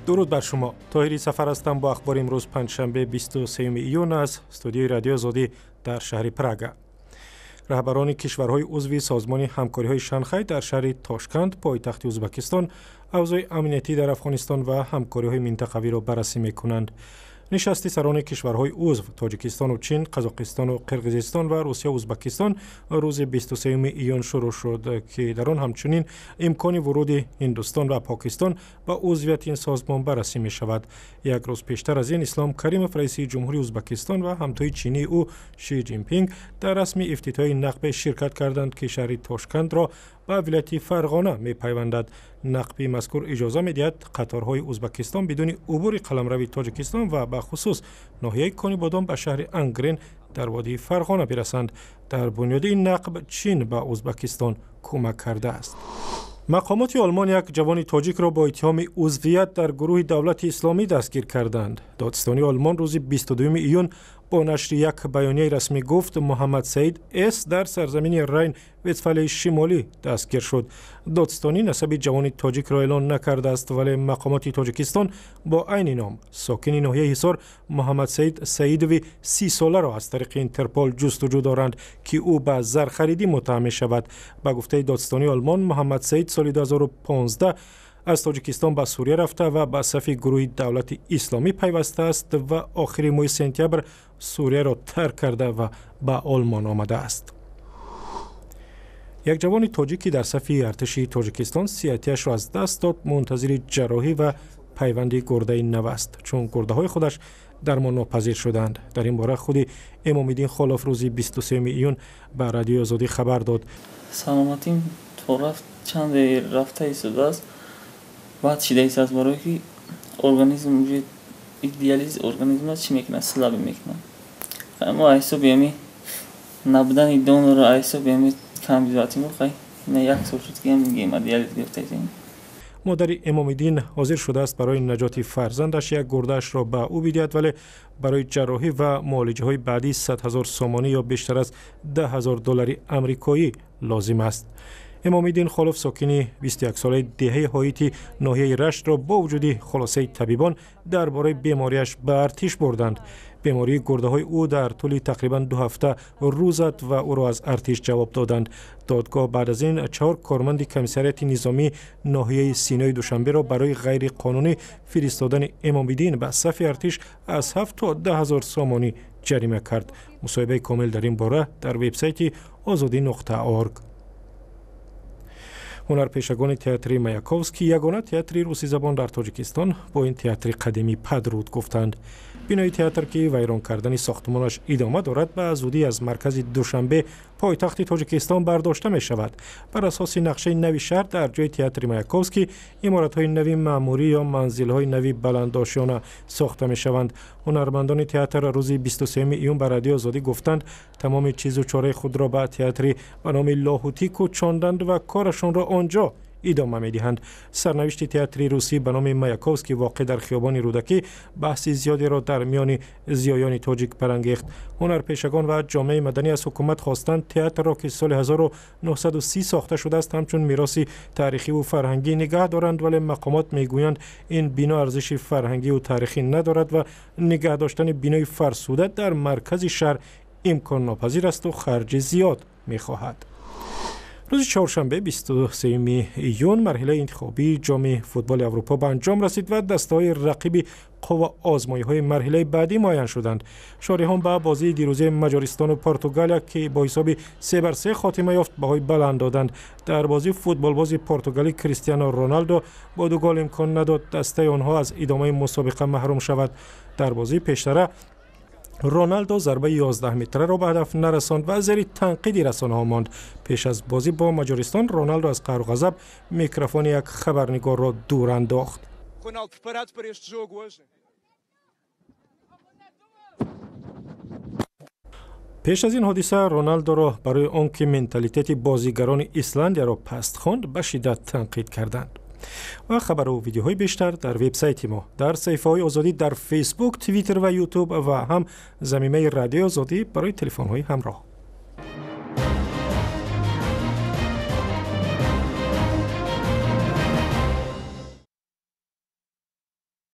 Дуруд бар шумо. Тоҳири Сафар ҳастам бо ахбори имрӯз панҷшанбе 23 июн аз студияи Радиои Озодӣ дар шаҳри Прага. Раҳбарони кишварҳои узви Созмони ҳамкориҳои Шанхай дар шаҳри Тошканд, пойтахти Ӯзбекистон, авзои амниятӣ дар Афғонистон ва ҳамкориҳои минтақавиро баррасӣ мекунанд. Нишасти сарони кишварҳои узв Тоҷикистону Чин, Қазоқистону Қирғизистон ва Русия Ӯзбекистон рӯзи 23 июн шурӯъ шуд, ки дар он ҳамчунин имкони вуруди Ҳиндустон ва Покистон ба узвияти ин созмон баррасӣ мешавад. Як рӯз пештар аз ин Ислом Каримов, раиси ҷумҳури Ӯзбекистон ва ҳамтои чинии ӯ Ши Ҷинпинг дар расми ифтитоҳи нақбе ширкат карданд, ки шаҳри Тошкандро ба вилояти Фарғона мепайвандад. Нақби мазкур иҷоза медиҳад қаторҳои Ӯзбекистон бидуни убури қаламрави Тоҷикистон ва бахусус ноҳияи Конибодом ба шаҳри Ангрен дар водии Фарғона бирасанд. Дар бунёди ин нақб Чин ба Ӯзбекистон кӯмак кардааст. Мақомоти Олмон як ҷавони тоҷикро бо иттиҳоми узвият дар гурӯҳи Давлати Исломӣ дастгир карданд. Додситонии Олмон рӯзи 22 июн бо нашри як баёнияи расмӣ гуфт, Муҳаммад Саид С дар сарзамини Райн Вестфалияи Шимолӣ дастгир шуд. Додситонӣ насаби ҷавони тоҷикро эълон накардааст, вале мақомоти Тоҷикистон бо айни ном сокини ноҳияи Ҳисор Муҳаммад Саид Саидови 30 соларо аз тариқи Интерпол ҷустуҷӯ доранд, ки ӯ ба зархаридӣ муттаҳам мешавад. Ба гуфтаи додситонии Олмон, Муҳаммад Саид соли 2015 аз Тоҷикистон ба Сурия рафта ва ба сафи гурӯҳи Давлати Исломӣ пайвастааст ва охири моҳи сентябр Сурияро тарк карда ва ба Олмон омадааст. Як ҷавони тоҷик, ки дар сафи артиши Тоҷикистон сиҳатиашро аз даст дод, мунтазири ҷарроҳӣ ва пайванди гурдаи нав аст, чун гурдаҳои худаш дармоннопазир шуданд. Дар ин бора худи Эмомиддин Холов рӯзи 23 июн ба Радиои Озодӣ хабар дод. Саломатим то рафт чанде рафта истодааст, баъд шида истодааст, барое ки организм уже диализ организма чӣ мекунад, слабый мекунад. Мо ҳисоби ами набудани донора, ҳисоби ами камбизоатимо, хай як сол шуд, ки гемодиализ гирифтаистем. Модари Эмомиддин ҳозир шудааст барои наҷоти фарзандаш як гурдаашро ба ӯ бидиҳад, вале барои ҷарроҳӣ ва муолиҷаҳои баъдӣ 100 ҳазор сомонӣ ё бештар аз 10 ҳазор доллари амрикоӣ лозим аст. Эмомиддин Холов, сокини 21-солаи деҳаи Ҳоити ноҳияи Раштро бо вуҷуди хулосаи табибон дар бораи бемориаш ба артиш бурданд. Бемории гурдаҳои ӯ дар тӯли тақрибан 2 ҳафта рӯ зад ва ӯро аз артиш ҷавоб доданд. Додгоҳ баъд аз ин 4 корманди комиссариати низомии ноҳияи Синои Душанберо барои ғайриқонунӣ фиристодани Эмомиддин ба сафи артиш аз 7 то 10 ҳазор сомонӣ ҷарима кард. Мусоҳибаи комил дар ин бора дар вебсайти озодӣ.org. Ҳунарпешагони театри Маяковский, ягона театри русизабон дар Тоҷикистон, бо ин театри қадимӣ падруд гуфтанд. Бинои театр, ки вайрон кардани сохтмонаш идома дорад, ба зудӣ аз маркази Душанбе, пойтахти Тоҷикистон, бардошта мешавад. Бар асоси нақшаи нави шаҳр дар ҷои театри Маяковский иморатҳои нави маъмурӣ ё манзилҳои нави баландошёна сохта мешаванд. Ҳунармандони театр рӯзи 23 июн ба Радиои Озодӣ гуфтанд, тамоми чизу чораи худро ба театри ба номи Лоҳутӣ кӯчонданд ва корашонро он ҷо идома медиҳанд. Сарнавишти театри русӣ ба номи Маяковский, воқеъ дар хиёбони Рӯдакӣ, баҳси зиёдеро дар миёни зиёёни тоҷик барангехт. Ҳунарпешагон ва ҷомеаи маданӣ аз ҳукумат хостанд театрро, ки соли 1930 сохта шудааст, ҳамчун мероси таърихиву фарҳангӣ нигаҳ доранд, вале мақомот мегӯянд, ин бино арзиши фарҳангиву таърихӣ надорад ва нигаҳ доштани бинои фарсуда дар маркази шаҳр имконнопазир асту харҷи зиёд мехоҳад. Рӯзи чоршанбе 23 июн марҳилаи интихобии ҷоми футболи Аврупо ба анҷом расид ва дастаҳои рақиби қувва озмоиҳои марҳилаи баъдӣ муайян шуданд. Шориҳон ба бозии дирӯзаи Маҷористону Португалия, ки бо ҳисоби 3-3 хотима ёфт, баҳои баланд доданд. Дар бозӣ футболбози португалӣ Кристиано Роналдо бо 2 гол имкон надод дастаи онҳо аз идомаи мусобиқа маҳрум шавад. Дар бозии пештара Роналдо зарбаи 11 метраро ба ҳадаф нарасонд ва зери танқиди расонаҳо монд. Пеш аз бозӣ бо Маҷористон Роналдо аз қаҳру ғазаб микрофони як хабарнигорро дур андохт. Пеш аз ин ҳодиса Роналдоро барои он ки менталитети бозигарони Исландияро паст хонд, ба шиддат танқид карданд. Ва хабару видеоҳои бештар дар вебсайти мо, дар саҳифаҳои Озодӣ дар Фейсбук, Твиттер ва Ютуб ва ҳам замимаи Радиои Озодӣ барои телефонҳои ҳамроҳ.